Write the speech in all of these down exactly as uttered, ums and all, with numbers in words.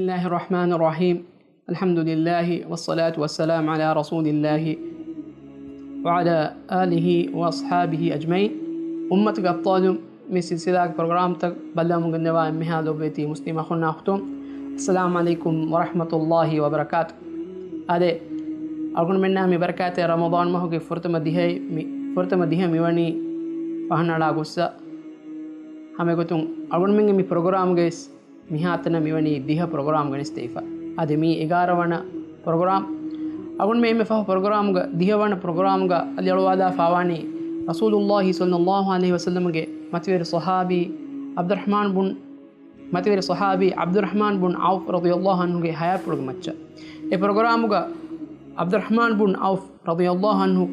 الله الرحمن الرحيم. الحمد لله والصلاة والسلام على رسول الله وعلى آله وأصحابه أجمعين. އުއްމަތުގެ އަބްޠާލުން، މި ސިލްސިލާގެ ޕްރޮގްރާމްތައް ބައްލަވަމުން ގެންދަވާ އެންމެހާ ލޯބިވެތި މުސްލިމް އަޚުންނާ އުޚްތުން، އައްސަލާމު ޢަލައިކުމް ވަރަޙްމަތުﷲި ވަބަރަކާތު. އާދެ، އަޅުގަނޑުމެންނާ މި ބަރަކާތްތެރި ރަމަޟާން މަހުގެ ފުރަތަމަ ދިހައި މި، ފުރަތަމަ ދިހަ މިވަނީ ފަހަނަޅާ ގޮއްސަ. ހަމައެގޮތުން އަޅުގަނޑުމެންގެ މި ޕްރޮގްރާމްގައި މިހާތަނަށް މިވަނީ ދިހަ ޕްރޮގްރާމް ގެނެސްދެވިފަ. އަދި މީ އެގާރަ ވަނަ ޕްރޮގްރާމް. އަޅުގަނޑުމެން އެންމެ ފަހު ޕްރޮގްރާމްގަ ދިހަ ވަނަ ޕްރޮގްރާމްގަ އަލިއަޅުވާލާފާވާނީ ރަސޫލުﷲި ޞައްލަﷲު ޢަލައިހި ވަސައްލަމްގެ މަތިވެރި ޞަޙާބީ ޢަބްދުއްރަޙްމާން ބުން، މަތިވެރި ޞަޙާބީ ޢަބްދުއްރަޙްމާން ބުން ޢައުފް ރަޟިޔަﷲު ޢަންހުގެ ޙަޔާތްޕުޅުގެ މައްޗަށް. އެ ޕްރޮގްރާމުގަ ޢަބްދުއްރަޙްމާން ބުން ޢައުފް ރަޟިޔަﷲު ޢަންހު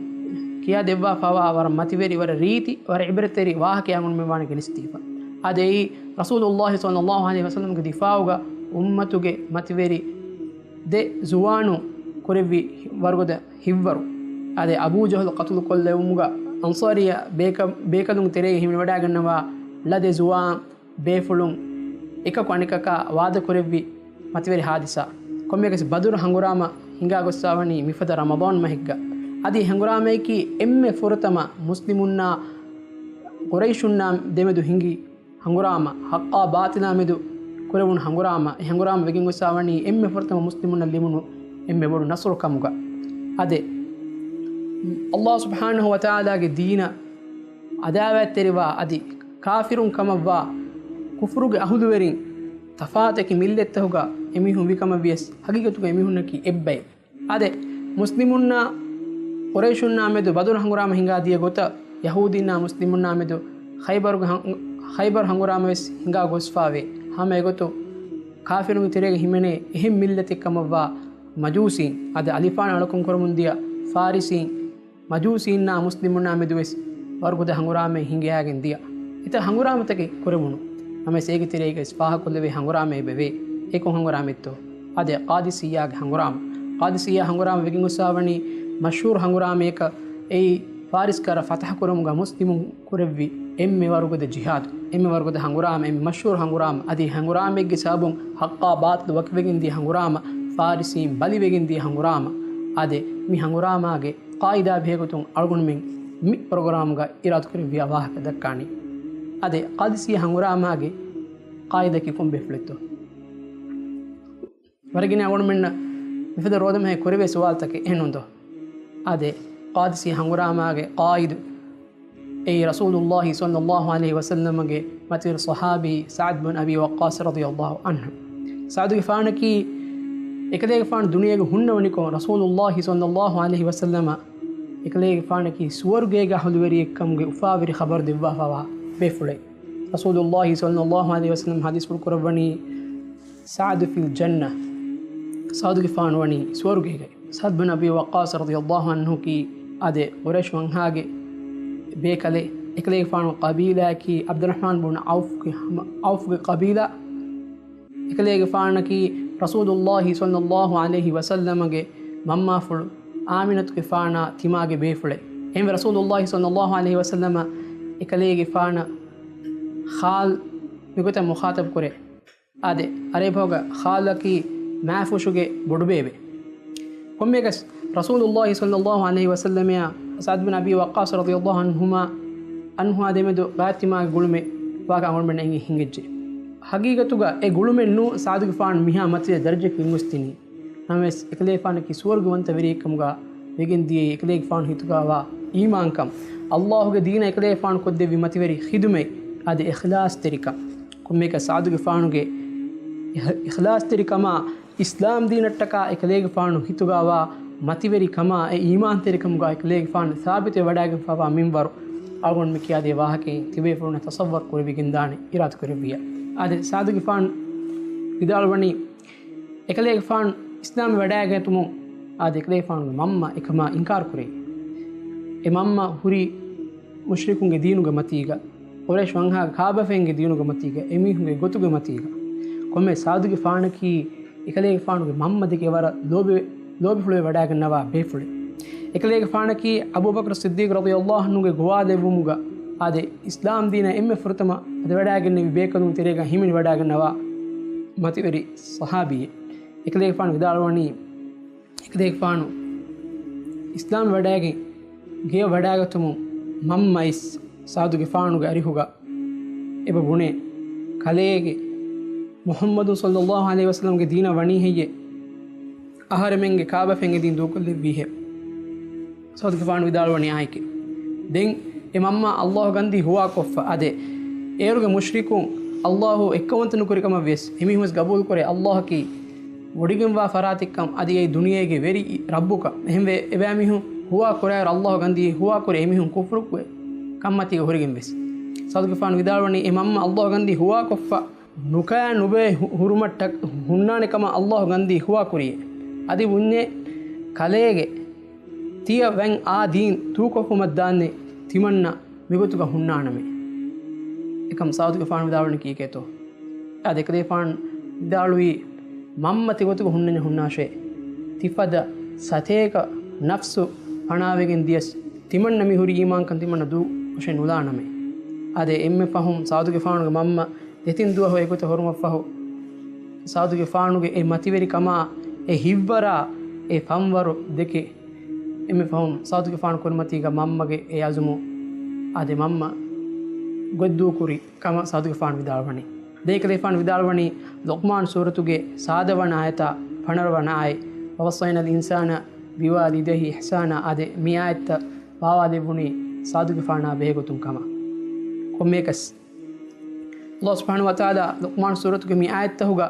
ކިޔާ ދެއްވާފާވާ ވަރަށް މަތިވެރި، ވަރަށް ރީތި، ވަރަށް ޢިބްރަތްތެރި ވާހަކައެއް އަޅުގަނޑުމެން ވާނީ ގެނެސްދީފަ. އާދެ، އެއީ ރަސޫލުﷲި ޞައްލަﷲު ޢަލައިހި ވަސައްލަމްގެ ދިފާޢުގަ އުއްމަތުގެ މަތިވެރި ދެ ޒުވާނު ކުރެއްވި ވަރުގަދަ ހިއްވަރު. އާދެ، އަބޫ ޖަހުލް ޤަތުލުކޮށްލެވުމުގަ އަންޞާރިއްޔާ ބޭކަ-، ބޭކަލުން ތެރޭގަ ހިމެނިވަޑައިގަންނަވާ ޅަ ދެ ޒުވާން ބޭފުޅުން އެކަކު އަނެކަކާ ވާދަކުރެއްވި މަތިވެރި ޙާދިސާ. ކޮންމެއަކަސް ބަދުރު ހަނގުރާމަ ހިނގާ ގޮއްސާވަނީ މިފަދަ ރަމަޟާން މަހެއްގަ. އަދި ހަނގުރާމަޔަކީ އެންމެ ފުރަތަމަ މުސްލިމުންނާ ޤުރައިޝުންނާ ދެމެދު ހިނގި ހަނގުރާމަ، ޙައްޤާ ބާޠިލާ މެދު ކުރެވުނު ހަނގުރާމަ. އެ ހަނގުރާމަ ވެގެން ގޮއްސާވަނީ އެންމެ ފުރަތަމަ މުސްލިމުންނަށް ލިބުނު އެންމެ ބޮޑު ނަޞްރު ކަމުގަ. އާދެ، ﷲ ސުބްޙާނަހޫ ވަތަޢާލާގެ ދީނަށް ޢަދާވާތްތެރިވާ އަދި ކާފިރުން ކަމަށްވާ ކުފުރުގެ އަހުލުވެރިން ތަފާތަކި މިއްލަތްތަކުގަ އެމީހުން ވިކަމަށްވިޔަސް، ޙަޤީޤަތުގަ އެމީހުންނަކީ އެއްބައެއް. އާދެ، މުސްލިމުންނާ ޤުރައިޝުންނާ މެދު ބަދުރު ހަނގުރާމަ ހިނގާ ދިޔަ ގޮތަށް، ޔަހޫދީންނާ މުސްލިމުންނާ މެދު ޚައިބަރުގެ ހަ-، ޚައިބަރު ހަނގުރާމަ ވެސް ހިނގާ ގޮސްފާވޭ. ހަމަ އެގޮތު ކާފިރުންގެ ތެރޭގަ ހިމެނޭ އެހެން މިއްލަތެއް ކަމަށްވާ މަޖޫސީން، އާދެ، އަލިފާން އަޅުކަން ކުރަމުން ދިޔަ ފާރިސީން، މަޖޫސީންނާ މުސްލިމުންނާ މެދުވެސް ވަރުގަދަ ހަނގުރާމައެއް ހިނގައިގެން ދިޔަ. އެތައް ހަނގުރާމަތަކެއް ކުރެވުނު. ނަމަވެސް އޭގެ ތެރޭގައި ފާހަގަކޮށްލެވޭ ހަނގުރާމައެއް ވެވޭ. އެ ކޮން ހަނގުރާމައެއްތޯ؟ އާދެ، ޤާދިސިއްޔާގެ ހަނގުރާމަ. ޤާދިސިއްޔާ ހަނގުރާމަ ވެގެން ގޮސްފާވަނީ މަޝްހޫރު ހަނގުރާމައަކަށް. އެއީ ފާރިސް ކަރަ ފަތަޙަ ކުރުމުގަ މުސްލިމުން ކުރެއްވި އެންމެ ވަރުގަދަ ޖިހާދު، އެންމެ ވަރުގަދަ ހަނގުރާމަ، އެންމެ މަޝްހޫރު ހަނގުރާމަ. އަދި ހަނގުރާމައެއްގެ ސަބަބުން ޙައްޤާ ބާޠިލު ވަކިވެގެން ދިޔަ ހަނގުރާމަ، ފާރިސީން ބަލިވެގެން ދިޔަ ހަނގުރާމަ. އާދެ، މި ހަނގުރާމާގެ ޤާއިދާ ބެހޭގޮތުން އަޅުގަނޑުމެން މި ޕްރޮގްރާމްގަ އިރާދަކުރެއްވިޔާ ވާހަކަ ދައްކާނީ. އާދެ، ޤާދިސިއްޔާ ހަނގުރާމާގެ ޤާއިދަކީ ކޮން ބޭފުޅެއްތޯ؟ ވަރަށް ގިނަ އަޅުގަނޑުމެންނަށް މިފަދަ ރޯދަމަހެއް ކުރެވޭ ސުވާލުތަކެއް، އެހެންނޫންތޯ؟ އާދެ، ޤާދިސިއްޔާ ހަނގުރާމާގެ ޤާއިދު އެއީ ރަސޫލުﷲި ޞައްލަﷲު ޢަލައިހި ވަސައްލަމަގެ މަތިވެރި ޞަޙާބީ ސަޢްދު ބިން އަބީ ވައްޤާޞް ރަޟިޔަﷲު ޢަންހު. ސަޢްދުގެފާނަކީ އެކަލޭގެފާނު ދުނިޔޭގަ ހުންނަވަނިކޮށް، ރަސޫލުﷲި ޞައްލަﷲު ޢަލައިހި ވަސައްލަމަ އެކަލޭގެފާނަކީ ސުވަރުގޭގެ އަހުލުވެރިއެއްކަމުގެ އުފާވެރި ޚަބަރު ދެއްވާފަވާ ބޭފުޅެއް. ރަސޫލުﷲި ޞައްލަﷲު ޢަލައިހި ވަސައްލަމަ ޙަދީޘްފުޅު ކުރައްވަނީ، "ސަޢްދު ފިލް ޖަންނަ." ސަޢްދުގެފާނު ވަނީ ސުވަރުގޭގައި. ސަޢްދު ބިން އަބީ ވައްޤާޞް ރަޟިޔަﷲު ޢަންހުއަކީ އާދެ، ޤުރައިޝް ވަންހާގެ ބޭކަލެއް. އެކަލޭގެފާނު ޤަބީލާއަކީ ޢަބްދުއްރަޙްމާން ބުން ޢައުފްގެ ހަމަ، ޢައުފްގެ ޤަބީލާ. އެކަލޭގެފާނަކީ ރަސޫލުﷲި ޞައްލަﷲު ޢަލައިހި ވަސައްލަމަގެ މަންމާފުޅު އާމިނަތުގެފާނާ ތިމާގެ ބޭފުޅެއް. އެހެންވެ، ރަސޫލުﷲި ޞައްލަﷲު ޢަލައިހި ވަސައްލަމަ އެކަލޭގެފާނަށް ޚާލް މިގޮތަށް މުޚާޠަބު ކުރޭ. އާދެ، ޢަރަބި ބަހުގަ ޚާލަކީ މާފުށުގެ ބޮޑުބޭބެ. ކޮންމެއަކަސް، ރަސޫލުﷲި ޞައްލަﷲު ޢަލައިހި ވަސައްލަމައާ ސަޢްދު ބިން އަބީ ވައްޤާޞް ރަޟިޔަﷲު ޢަންހުމާ، ޢަންހުއާ ދެމެދު ބާތިމާގެ ގުޅުމެއް ވާގޮތަށް އަޅުގަނޑުމެންނަށް އެނގި ހިނގައްޖެ. ޙަޤީޤަތުގަ އެ ގުޅުމެއް ނޫން ސަޢްދުގެފާނު މިހާ މަތިވެރި ދަރަޖައަކަށް އިނގޮސްދިނީ. ނަމަވެސް، އެކަލޭގެފާނަކީ ސުވަރުގެވަންތަވެރިއެއްކަމުގަ ވެގެންދިޔައީ އެކަލޭގެފާނު ހިތުގަވާ އީމާންކަން، ﷲގެ ދީނަށް އެކަލޭގެފާނު ކޮށްދެއްވި މަތިވެރި ޚިދުމަތް، އަދި އިޚްލާޞްތެރިކަން. ކޮންމެއަކަސް ސަޢްދުގެފާނުގެ އިޚް-، އިޚްލާޞްތެރިކަމާ، އިސްލާމް ދީނަށްޓަކާ އެކަލޭގެފާނު ހިތުގަވާ މަތިވެރިކަމާ، އެ އީމާންތެރިކަމުގަ އެކަލޭގެފާނު ސާބިތުވެވަޑައިގެންފާވާ މިންވަރު، އަޅުގަނޑު މި ކިޔާދޭ ވާހަކައިން ތިބޭފުޅުންނަށް ތަޞައްވަރު ކުރެވިގެންދާނެ އިރާދަކުރެއްވިއްޔާ. އާދެ، ސަޢްދުގެފާނު ވިދާޅުވަނީ، އެކަލޭގެފާނު އިސްލާމްވެވަޑައިގަތުމުން އާދެ، އެކަލޭގެފާނުގެ މަންމަ އެކަމާ އިންކާރު ކުރޭ. އެ މަންމަ ހުރީ މުޝްރިކުންގެ ދީނުގެ މަތީގަ، ޤުރައިޝް ވަންހާގެ ކާބަފައިންގެ ދީނުގެ މަތީގަ، އެމީހުންގެ ގޮތުގެ މަތީގަ. ކޮންމެ، ސަޢްދުގެފާނަކީ އެކަލޭގެފާނުގެ މަންމަ ދެކެ ވަރަށް ލޯބި، ލޯބިފުޅުވެވަޑައިގަންނަވާ ބޭފުޅެއް. އެކަލޭގެފާނަކީ އަބޫބަކުރު ޞިއްދީޤު ރަޟިޔަﷲު ޢަންހުގެ ގޮވާލެއްވުމުގަ އާދެ، އިސްލާމް ދީނަށް އެންމެ ފުރަތަމަ އަދިވަޑައިގެންނެވި ބޭކަލުން ތެރޭގަ ހިމެނިވަޑައިގަންނަވާ މަތިވެރި ޞަޙާބީ. އެކަލޭގެފާނު ވިދާޅުވަނީ، އެކަލޭގެފާނު އިސްލާމް ވަޑައިގެން ގެޔަށް ވަޑައިގަތުމުން މަންމައިސް ސަޢުދުގެފާނުގެ އަރިހުގަ އެބަ ބުނޭ، ކަލޭގެ މުޙައްމަދު ޞައްލައްލާހު ޢަލައިހި ވަސައްލަމްގެ ދީނަށް ވަނީ ހެއްޔޭ؟ އަހަރެމެންގެ ކާބަފެން އެދިން ދޫކޮށްލެއްވީހޭ؟ ސަޢުދުގެފާނު ވިދާޅުވަނީ އާއެކޭ. ދެން އެ މަންމަ އައްލާހު ގަންދީ ހުވާކޮށްފަ އާދެ، އޭރުގެ މުޝްރިކުން އައްލާހު އެއްކައުވަންތަ ނުކުރި ކަމަށް ވިޔަސް އެމީހުން ވެސް ގަބޫލުކުރޭ އައްލާހަކީ ވޮޑިގެންވާ ފަރާތެއްކަން އަދި އެއީ ދުނިޔޭގެ ވެރި ރައްބުކަން. އެހެންވެ، އެބައިމީހުން ހުވާ ކުރާއިރު އައްލާހު ގަންދީ ހުވާކުރޭ އެމީހުން ކުފްރު ކަންމަތީގަ ހުރެގެން ވެސް. ސަޢުދުގެފާނު ވިދާޅުވަނީ އެ މަންމަ އައްލާހު ގަންދީ ހުވާކޮށްފަ ނުކާ ނުބޭ ހު-، ހުރުމަށްޓަ-، ހުންނާނެ ކަމަށް އައްލާހު ގަންދީ ހުވާކުރިޔޭ. އަދި ބުންޏޭ ކަލޭގެ ތިޔަ ވެން އާ ދީން ދޫކޮށްފުމަށްދާންނެ ތިމަންނަ މިގޮތުގަ ހުންނާނަމޭ. އެކަމް ސަޢުދުގެފާނު ވިދާޅުވަނީ ކީކޭތޯ؟ އާދެ، އެކަލޭގެފާނު ވިދާޅުވީ، މަންމަ ތިގޮތުގަ ހުންނަންޏާ ހުންނާށޭ. ތިފަދަ ސަތޭކަ ނަފްސު ފަނާވެގެން ދިޔަސް ތިމަންނަ މި ހުރި އީމާންކަން ތިމަންނަ ދޫކޮށެއް ނުލާނަމޭ. އާދެ، އެންމެ ފަހުން ސަޢުދުގެފާނުގެ މަންމަ ދެތިން ދުވަހު އެގޮތަށް ހުރުމަށްފަހު، ސަޢުދުގެފާނުގެ އެ މަތިވެރިކަމާ އެ ހިތްވަރާ އެ ފަންވަރު ދެކެ، އެންމެ ފަހުން ސަޢުދުގެފާނު ކުރިމަތީގަ މަންމަގެ އެ އަޒުމު އާދެ، މަންމަ ގޮތްދޫކުރި ކަމަށް ސަޢުދުގެފާނު ވިދާޅުވަނީ. ދެން އެކަލޭގެފާނު ވިދާޅުވަނީ، ލުޤްމާން ސޫރަތުގެ ސާދަވަނަ އާޔަތާ ފަނަރަވަނަ އާޔަތް، وَوَصَّيْنَا الْإِنسَانَ بِوَالِدَيْهِ إِحْسَانًا، އާދެ، މި އާޔަތްތައް ބާވާލެއްވުނީ ސަޢުދުގެފާނާ ބެހޭގޮތުން ކަމަށް. ކޮންމެއަކަސް، ﷲ ސުބްޙާނަހޫ ވަތަޢާލާ ލުޤްމާން ސޫރަތުގެ މި އާޔަތްތަކުގަ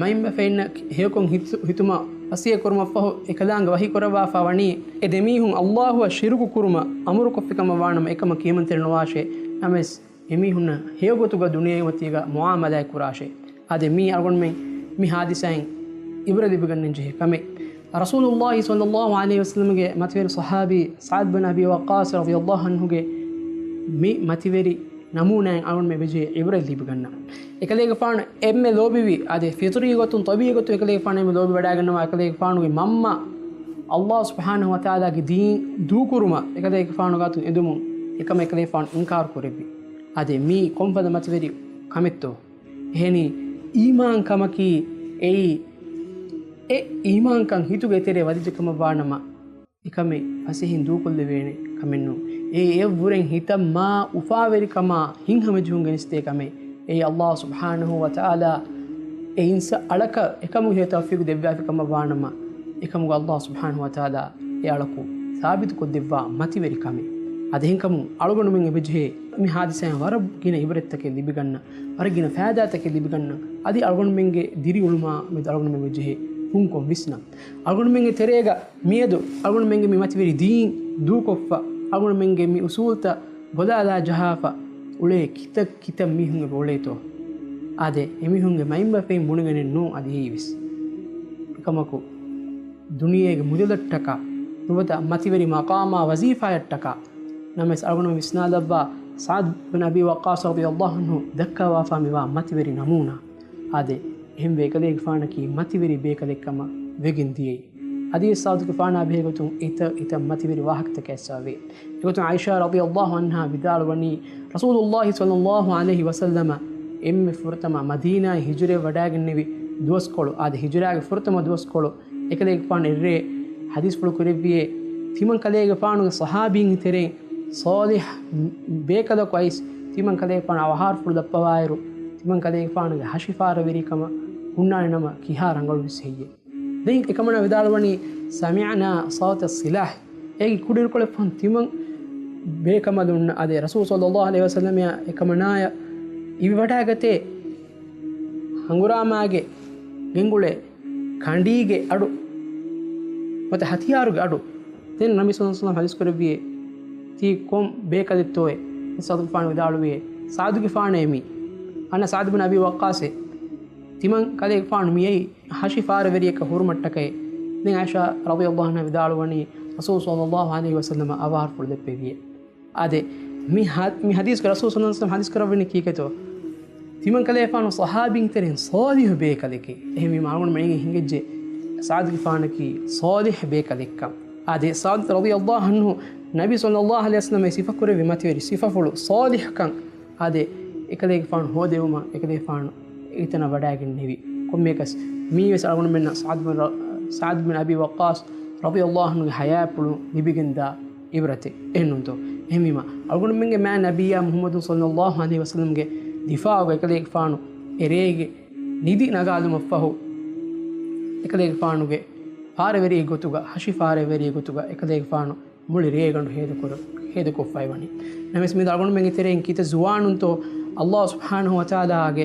މައިންބަފައިންނަށް ހެޔޮކޮށް ހިތު-، ހިތުމަށް ވަޞިއްޔަތް ކުރުމަށްފަހު އެކަލާނގެ ވަޙީ ކުރައްވާފަ ވަނީ، އެ ދެމީހުން ﷲ އަށް ޝިރުކު ކުރުމަށް އަމުރުކޮށްފި ކަމަށް ވާނަމަ، އެކަމަށް ކިޔަމަންތެރި ނުވާށޭ. ނަމަވެސް، އެމީހުންނަށް ހެޔޮގޮތުގަ ދުނިޔެމަތީގަ މުޢާމަލާތް ކުރާށޭ. އާދެ، މީ އަޅުގަނޑުމެން މި ހާދިސާއިން ޢިބްރަތް ލިބިގަންނަން ޖެހޭ ކަމެއް. ރަސޫލުﷲ ޞައްލައްލާހު ޢަލައިހި ވަސައްލަމްގެ މަތިވެރި ޞަޙާބީ ސަޢްދު ބިން އަބީ ވައްޤާޞް ރަޟިޔައްލާހު ޢަންހުގެ މި މަތިވެރި ނަމޫނާއިން އަޅުގަނޑުމެން އެބަޖެހޭ ޢިބްރަތް ލިބިގަންނަން. އެކަލޭގެފާނު އެންމެ ލޯބިވި، އާދެ، ފިޠުރީ ގޮތުން، ޠަބީޢީ ގޮތުން އެކަލޭގެފާނު އެންމެ ލޯބިވަޑައިގަންނަވާ އެކަލޭގެފާނުގެ މަންމަ ﷲ ސުބްޙާނަހޫ ވަތަޢާލާގެ ދީން ދޫކުރުމަށް އެކަލޭގެފާނު ގާތުން އެދުމުން އެކަމަށް އެކަލޭގެފާނު އިންކާރު ކުރެއްވި. އާދެ، މީ ކޮންފަދަ މަތިވެރި ކަމެއްތޯ؟ އެހެނީ، އީމާންކަމަކީ އެއީ، އެ އީމާންކަން ހިތުގެ ތެރޭ ވަދެއްޖެ ކަމަށް ވާނަމަ، އެކަމެއް ފަސޭހައިން ދޫކޮށްލެވޭނެ ކަމެއް ނޫން. އެއީ އެއަށްވުރެން ހިތަށް މާ އުފާވެރިކަމާ ހިތްހަމަޖެހުން ގެނެސްދޭ ކަމެއް. އެއީ ﷲ ސުބްޙާނަހޫ ވަތަޢާލާ އެ އިންސާ އަޅަކަށް އެކަމުގެ ހެޔޮ ތައުފީޤު ދެއްވާފި ކަމަށް ވާނަމަ، އެކަމުގަ ﷲ ސުބްޙާނަހޫ ވަތަޢާލާ އެ އަޅަކު ސާބިތުކޮށްދެއްވާ މަތިވެރި ކަމެއް. އަދި އެހެންކަމުން އަޅުގަނޑުމެން އެބަޖެހޭ މި ހާދިސާއިން ވަރަށް ގިނަ ޢިބްރަތްތަކެއް ލިބިގަންނަ، ވަރަށް ގިނަ ފައިދާތަކެއް ލިބިގަންނަ، އަދި އަޅުގަނޑުމެންގެ ދިރިއުޅުމާ މެދު އަޅުގަނޑުމެން އެބަޖެހޭ ހުންކޮށް ވިސްނަން. އަޅުގަނޑުމެންގެ ތެރޭގަ މިއަދު އަޅުގަނޑުމެންގެ މި މަތިވެރި ދީން ދޫކޮށްފަ، އަޅުގަނޑުމެންގެ މި އުސޫލްތައް ބޮލާލާ ޖަހާފަ އުޅޭ ކިތައް ކިތައް މީހުން އެބަ އުޅޭތޯ؟ އާދެ، އެމީހުންގެ މައިންބަފައިން ބުނެގެނެއް ނޫން އަދި އެއީވެސް. އެކަމަކު، ދުނިޔޭގެ މުދަލަށްޓަކާ، ނުވަތަ މަތިވެރި މަޤާމާ ވަޒީފާއަށްޓަކާ، ނަމަވެސް އަޅުގަނޑު ވިސްނާލައްވާ ސަޢްދު ބިން އަބީ ވައްޤާޞް ރަޟިޔައްލާހު ޢަންހު ދައްކަވާފާ މިވާ މަތިވެރި ނަމޫނާ. އާދެ، އެހެންވެ އެކަލޭގެފާނަކީ މަތިވެރި ބޭކަލެއްކަމަށް ވެގެން ދިޔައީ. އަދިވެސް ސަޢްދުގެފާނާ ބެހޭގޮތުން އެތައް އެތައް މަތިވެރި ވާހަކަތަކެއް އައްސަވާވޭ. އެގޮތުން ޢާއިޝާ ރަޟިޔައްލާހު ޢަންހާ ވިދާޅުވަނީ، ރަސޫލުﷲ ޞައްލައްލާހު ޢަލައިހި ވަސައްލަމަ އެންމެ ފުރަތަމަ މަދީނާއަށް ހިޖުރަވެވަޑައިގެންނެވި ދުވަސްކޮޅު، އާދެ، ހިޖުރާގެ ފުރަތަމަ ދުވަސްކޮޅު، އެކަލޭގެފާނު އެއްރޭ ޙަދީޘްފުޅު ކުރެއްވިޔޭ، ތިމަން ކަލޭގެފާނުގެ ޞަޙާބީންގެ ތެރެއިން ޞާލިޙް ބޭކަލަކު އައިސް، ތިމަން ކަލޭގެފާނު އަވަހާރަފުޅު ދައްޕަވާއިރު، ތިމަން ކަލޭގެފާނުގެ ހަށިފާރަވެރިކަމަށް ހުންނާނެ ނަމަ ކިހާ ރަނގަޅުވެސް ހެއްޔޭ؟ ދެން އެކަމަނާ ވިދާޅުވަނީ، سمعنا صوت السلاح. އޭގެ ކުޑިރުކޮޅެއް ފަހުން ތިމަން ބޭކަނބަލުންނަށް އާދެ، ރަސޫލު ޞައްލައްލާހު ޢަލައިހި ވަސައްލަމައާ އެކަމަނާޔަށް އިވިވަޑައިގަތޭ ހަނގުރާމާގެ ގެންގުޅޭ ކަނޑީގެ އަޑު ނުވަތަ ހަތިޔާރުގެ އަޑު. ދެން ނަބީ ޞައްލައްލާހު ޢަލައިހި ވަސައްލަމަ ޙަދީޘް ކުރެއްވިޔޭ، ތީ ކޮން ބޭކަލެއްތޯއޭ؟ ސަޢްދުގެފާނު ވިދާޅުވިޔޭ، ސަޢްދުގެފާނޭ މީ. އަންނަ ސަޢްދު ބިން އަބީ ވައްޤާޞޭ، ތިމަން ކަލޭގެފާނު މިއައީ ހަށި ފާރަވެރިޔަކަށް ހުރުމަށްޓަކައި. ދެން ޢާއިޝާ ރަޟިޔައްލާހު ޢަންހާ ވިދާޅުވަނީ، ރަސޫލު ޞައްލައްލާހު ޢަލައިހި ވަސައްލަމަ އަވަހާރަފުޅު ދެއްވެވިޔޭ. އާދެ، މި ހަ-، މި ޙަދީޘްގަ ރަސޫލު ޞައްލައްލާހު ޢަލައިހި ވަސައްލަމަ ޙަދީޘް ކުރައްވަނީ ކީކޭތޯ؟ ތިމަން ކަލޭގެފާނު ޞަޙާބީން ތެރެއިން ޞާލިޙު ބޭކަލެކޭ. އެހެންވީމަ އަޅުގަނޑުމެން އެނގެން ހިނގައްޖެ ސަޢްދުގެފާނަކީ ޞާލިޙު ބޭކަލެއްކަން. އާދެ، ސަޢްދު ރަޟިޔައްލާހު ޢަންހު ނަބީ ޞައްލައްލާހު ޢަލައިހި ވަސައްލަމަ ސިފަކުރެއްވި މަތިވެރި ސިފަފުޅު ޞާލިޙުކަން. އާދެ، އެކަލޭގެފާނު ހޯދެވުމަށް އެކަލޭގެފާނު އެތަނަށް ވަޑައިގެންނެވި. ކޮންމެއަކަސް މީވެސް އަޅުގަނޑުމެންނަށް ސަޢްދު ބިން ރަ-، ސަޢްދު ބިން އަބީ ވައްޤާޞް ރަޟިޔަﷲ ޢަންހުގެ ޙަޔާތްޕުޅުން ލިބިގެންދާ ޢިބްރަތެއް، އެހެންނޫންތޯ؟ އެހެންވީމަ، އަޅުގަނޑުމެންގެ މާތް ނަބިއްޔާ މުޙައްމަދު ޞައްލަﷲ ޢަލައިހި ވަސައްލަމްގެ ދިފާޢުގަ އެކަލޭގެފާނު އެރޭގެ ނިދި ނަގާލުމަށްފަހު، އެކަލޭގެފާނުގެ ފާރެވެރިއެއް ގޮތުގަ، ހަށި ފާރެވެރިއެއް ގޮތުގަ އެކަލޭގެފާނު މުޅި ރޭގަނޑު ހޭދަކުރ-، ހޭދަކޮށްފައިވަނީ. ނަމަވެސް މިއަދު އަޅުގަނޑުމެންގެ ތެރެއިން ކިތައް ޒުވާނުންތޯ ﷲ ސުބްޙާނަހޫ ވަތަޢާލާގެ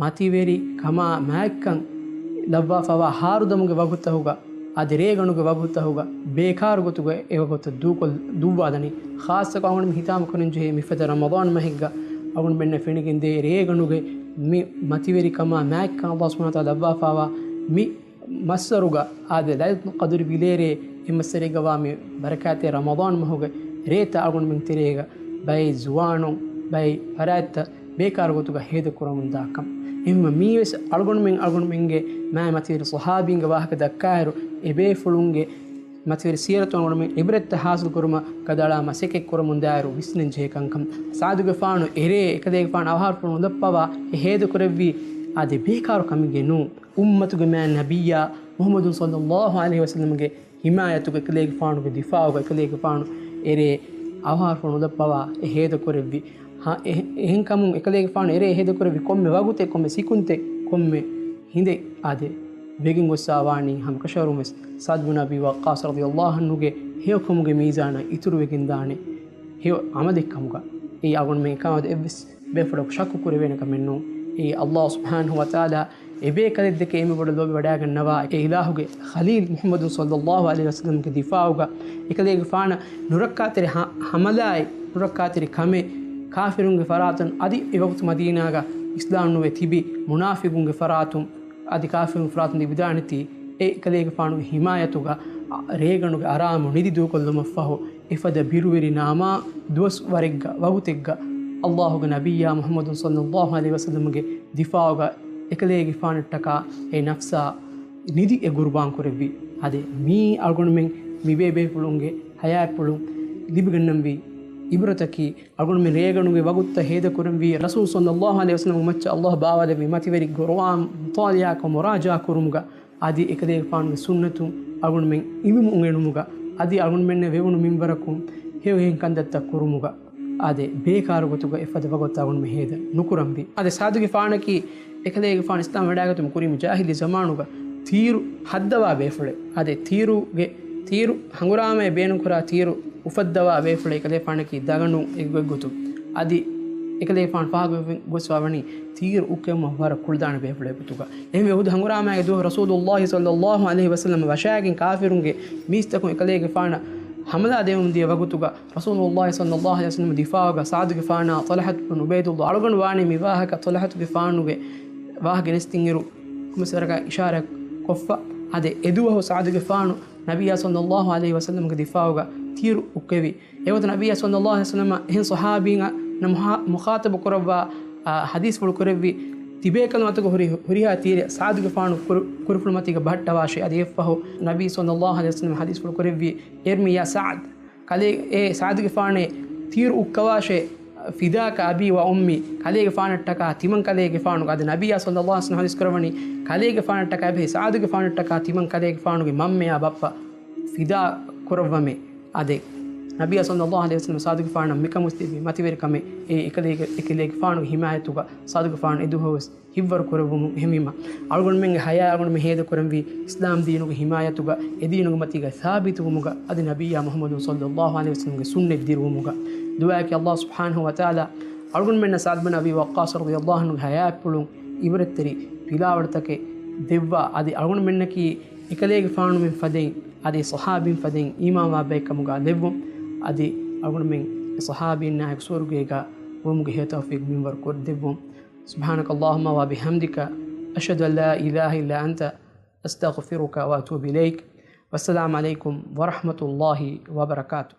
މަތިވެރިކަމާ މާތްކަން ލައްވާފަވާ ހާރުދަމުގެ ވަގުތުތަކުގަ، އަދި ރޭގަނޑުގެ ވަގުތުތަކުގަ ބޭކާރު ގޮތުގަ އެ ވަގުތަށް ދޫކޮށް-، ދުއްވާލަނީ. ޚާއްޞަކޮށް އަޅުގަނޑުމެން ހިތާމަކުރަންޖެހޭ މިފަދަ ރަމަޟާން މަހެއްގަ އަޅުގަނޑުމެންނަށް ފެނިގެންދޭ ރޭގަނޑުގެ މި މަތިވެރިކަމާ މާތްކަން ﷲ ސުބްޙާނަހޫ ވަތަޢާލާ ލައްވާފަވާ މި މައްސަރުގަ، އާދެ، ލައިލަތުލް ޤަދުރި ވިލޭރޭ އެ މައްސަރެއްގަވާ މި ބަރަކާތްތެރި ރަމަޟާން މަހުގެ ރޭތައް އަޅުގަނޑުމެން ތެރޭގަ ބައެއް ޒުވާނުން ބައެއް ފަރާތްތައް ބޭކާރު ގޮތުގަ ހޭދަކުރަމުންދާކަން. އެހެންވީމަ މީވެސް އަޅުގަނޑުމެން އަޅުގަނޑުމެންގެ މާތް މަތިވެރި ޞަޙާބީންގެ ވާހަކަ ދައްކާއިރު، އެބޭފުޅުންގެ މަތިވެރި ސީރަތު އަޅުގަނޑުމެން ޢިބްރަތްތައް ޙާޞިލުކުރުމަށް ގަދައަޅާ މަސައްކަތް ކުރަމުންދާއިރު ވިސްނަންޖެހޭ ކަންކަން. ސަޢްދުގެފާނު އެރޭ އެކަލޭގެފާނު އަވަހާރަފުޅު ނުލައްޕަވާ އެ ހޭދަކުރެއްވީ އާދެ ބޭކާރު ކަމެއްގައެއް ނޫން. އުއްމަތުގެ މާތް ނަބިއްޔާ މުޙައްމަދު ޞައްލަﷲ ޢަލައިހި ވަސައްލަމްގެ ޙިމާޔަތުގަ އެކަލޭގެފާނުގެ ދިފާޢުގަ އެކަލޭގެފާނު އެރޭ އަވަހާރަފުޅު ނުލައްޕަވާ އެ ހޭދަކުރެއްވި. ހަ-، އެ-، އެހެންކަމުން އެކަލޭގެފާނު އެރޭ ހޭދަކުރެއްވި ކޮންމެ ވަގުތެއް، ކޮންމެ ސިކުންތެއް، ކޮންމެ ހިނދެއް އާދެ، ވެގެން ގޮސްފަވާނީ ހަމަކަށަވަރުންވެސް ސަޢްދު ބިން އަބީ ވައްޤާޞް ރަޟިޔަﷲ ޢަންހުގެ ހެޔޮކަމުގެ މީޒާނަށް އިތުރުވެގެންދާނެ ހެޔޮ ޢަމަލެއްކަމުގަ. އެއީ އަޅުގަނޑުމެން އެކަމާ އެއްވެސް ބޭފުޅަކު ޝައްކު ކުރެވޭނެ ކަމެއް ނޫން. އެއީ ﷲ ސުބްޙާނަހޫ ވަތަޢާލާ އެބޭކަލެއްދެކެ އެނބިބޮޑަށް ލޯބިވަޑައިގަންނަވާ އެ އިލާހުގެ ޚަލީލް މުޙައްމަދު ޞައްލަﷲ ޢަލައިހި ވަސައްލަމްގެ ދިފާޢުގަ އެކަލޭގެފާނަށް ނުރައްކާތެރި ހަ-، ޙަމަލާއެއް، ނުރައްކާތެރި ކަމެއް ކާފިރުންގެ ފަރާތުން އަދި އެވަގުތު މަދީނާގަ އިސްލާމް ނުވެ ތިބި މުނާފިޤުންގެ ފަރާތުން އަދި ކާފިރުންގެ ފަރާތުން ލިބިދާނެތީ އެ އެކަލޭގެފާނުގެ ޙިމާޔަތުގަ ރޭގަނޑުގެ އަރާމު ނިދި ދޫކޮށްލުމަށްފަހު އެފަދަ ބިރުވެރި ނާމާ ދުވަސް ވަރެއްގަ ވަގުތެއްގަ ﷲގެ ނަބިއްޔާ މުޙައްމަދު ޞައްލަﷲ ޢަލައިހި ވަސައްލަމްގެ ދިފާޢުގަ އެކަލޭގެފާނަށްޓަކާ އެ ނަފްސާ ނިދި އެ ޤުރުބާން ކުރެއްވި. އާދެ، މީ އަޅުގަނޑުމެން މިބޭބޭފުޅުންގެ ޙަޔާތްޕުޅުން ލިބިގަންނަންވީ ޢިބްރަތަކީ، އަޅުގަނޑުމެން ރޭގަނޑުގެ ވަގުތުތައް ހޭދަކުރަންވީ ރަސޫލު ޞައްލަﷲ ޢަލައިހި ވަސައްލަމްގެ މައްޗަށް ﷲ ބާވާލެއްވި މަތިވެރި ޤުރުއާން މުޠާލަޢާކޮށް މުރާޖަޢާ ކުރުމުގަ، އަދި އެކަލޭގެފާނުގެ ސުންނަތުން އަޅުގަނޑުމެން އިލްމު އުނގެނުމުގަ، އަދި އަޅުގަނޑުމެންނަށް ވެވުނު މިންވަރަކުން ހެޔޮ ހެޔޮ ކަންތައްތައް ކުރުމުގަ، އާދެ، ބޭކާރު ގޮތުގަ އެފަދަ ވަގުތު އަޅުގަނޑުމެން ހޭދަ ނުކުރަންވީ. އާދެ، ސަޢްދުގެފާނަކީ އެކަލޭގެފާނު އިސްލާމް ވަޑައިގަތުމުގެ ކުރީމު ޖާހިލީ ޒަމާނުގަ ތީރު ހައްދަވާ ބޭފުޅެއް. އާދެ، ތީރުގެ، ތީރު ހަނގުރާމައެއް ބޭނުންކުރާ ތީރު އުފައްދަވާ ބޭފުޅެއް އެކަލޭގެފާނަކީ ދަގަނޑު އެއްގޮތްގޮތުން. އަދި އެކަލޭގެފާނު ފާހަގަވެ ގޮސްފަވަނީ ތީރު އުކެމުމަށް ވަރަށް ކުޅަދާނަ ބޭފުޅެއް ގޮތުގަ. އެހެންވެ އުޙުދު ހަނގުރާމައިގެ ދުވަހު ރަސޫލުﷲ ޞައްލަﷲ ޢަލައިހި ވަސައްލަމަ ވަށާގެން ކާފިރުންގެ މީސްތަކުން އެކަލޭގެފާނަށް ޙަމަލާ ދެވެމުން ދިޔަ ވަގުތުގަ ރަސޫލުﷲ ޞައްލަﷲ ޢަލައިހި ވަސައްލަމް ދިފާޢުގަ ސަޢްދުގެފާނާ ޠަލްޙަތު ބިން ޢުބައިދުﷲ އަޅުގަނޑު ވާނީ މި ވާހަކަ ޠަލްޙަތުގެފާނުގެ ވާހަކަ ގެނެސްދިންއިރު ކުމެސްވަރަކަށް އިޝާރާތް ކޮށްފަ. އާދެ، އެދުވަހު ސަޢްދުގެފާނު ނަބިއްޔާ ޞައްލަﷲ ޢަލައިހި ވަސައްލަމްގެ ދިފާޢުގަ ތީރު އުކެވި. އެގޮތަށް ނަބިއްޔާ ޞައްލަﷲ ޢަލައިހި ވަސައްލަމަ އެހެން ޞަޙާބީންނަށް މުޚާ-، މުޚާޠަބު ކުރައްވާ، އާ، ޙަދީޘްފުޅު ކުރެއްވި، ތިބޭކަލުން އަތުގަ ހުރި، ހުރިހާ ތީރެއް ސަޢްދުގެފާނު ކުރު-، ކުރުފުޅުމަތީގަ ބަހައްޓަވާށޭ. އަދި އެއަށްފަހު ނަބީ ޞައްލަﷲ ޢަލައިހި ވަސައްލަމަ ޙަދީޘްފުޅު ކުރެއްވި، އިރްމި ޔާ ސަޢްދު، ކަލޭ އޭ ސަޢްދުގެފާނޭ ތީރު އުއްކަވާށޭ، ފިދާކަ އަބީ ވަ އުއްމީ، ކަލޭގެފާނަށްޓަކާ ތިމަން ކަލޭގެފާނުގެ، އަދި ނަބިއްޔާ ޞައްލަﷲ ޢަލައިހި ވަސައްލަމަ ޙަދީޘް ކުރައްވަނީ، ކަލޭގެފާނަށްޓަކާ އެބަހީ ސަޢްދުގެފާނަށްޓަކާ ތިމަން ކަލޭގެފާނުގެ މަންމަޔާ ބައްޕަ ފިދާ ކުރައްވަމޭ. އާދެ، ނަބިއްޔާ ޞައްލަﷲ ޢަލައިހި ވަސައްލަމަ ސަޢްދުގެފާނަށް މިކަމުވެސް ދެއްވި މަތިވެރި ކަމެއް. އެ އެކަލޭގެ-، އެކަލޭގެފާނުގެ ޙިމާޔަތުގަ ސަޢްދުގެފާނު އެދުވަހުވެސް ހިތްވަރު ކުރެއްވުމުން. އެހެންވީމަ، އަޅުގަނޑުމެންގެ ޙަޔާތް އަޅުގަނޑުމެން ހޭދަކުރަންވީ އިސްލާމް ދީނުގެ ޙިމާޔަތުގަ، އެ ދީނުގެ މަތީގަ ސާބިތުވުމުގަ، އަދި ނަބިއްޔާ މުޙައްމަދު ޞައްލަﷲ ޢަލައިހި ވަސައްލަމްގެ ސުންނަތް ދިރުވުމުގަ. ދުޢާއަކީ ﷲ ސުބްޙާނަހޫ ވަތަޢާލާ އަޅުގަނޑުމެންނަށް ސަޢްދު ބިން އަބީ ވައްޤާޞް ރަޟިޔަﷲ ޢަންހުގެ ޙަޔާތްޕުޅުން ޢިބްރަތްތެރި ފިލާވަޅުތަކެއް ދެއްވާ، އަދި އަޅުގަނޑުމެންނަކީ އެކަލޭގެފާނުމެން ފަދައިން، އަދި ޞަޙާބީން ފަދައިން އީމާންވާ ބައެއްކަމުގަ ލެއްވުން، އަދި އަޅުގަނޑުމެން އެ ޞަޙާބީންނާއެކު ސުވަރުގޭގަ ވުމުގެ ހެޔޮ ތައުފީޤު މިންވަރު ކޮށްދެއްވުން. سبحانك اللهم وبحمدك، أشهد أن لا إله إلا أنت، أستغفرك وأتوب إليك. والسلام عليكم ورحمة الله وبركاته.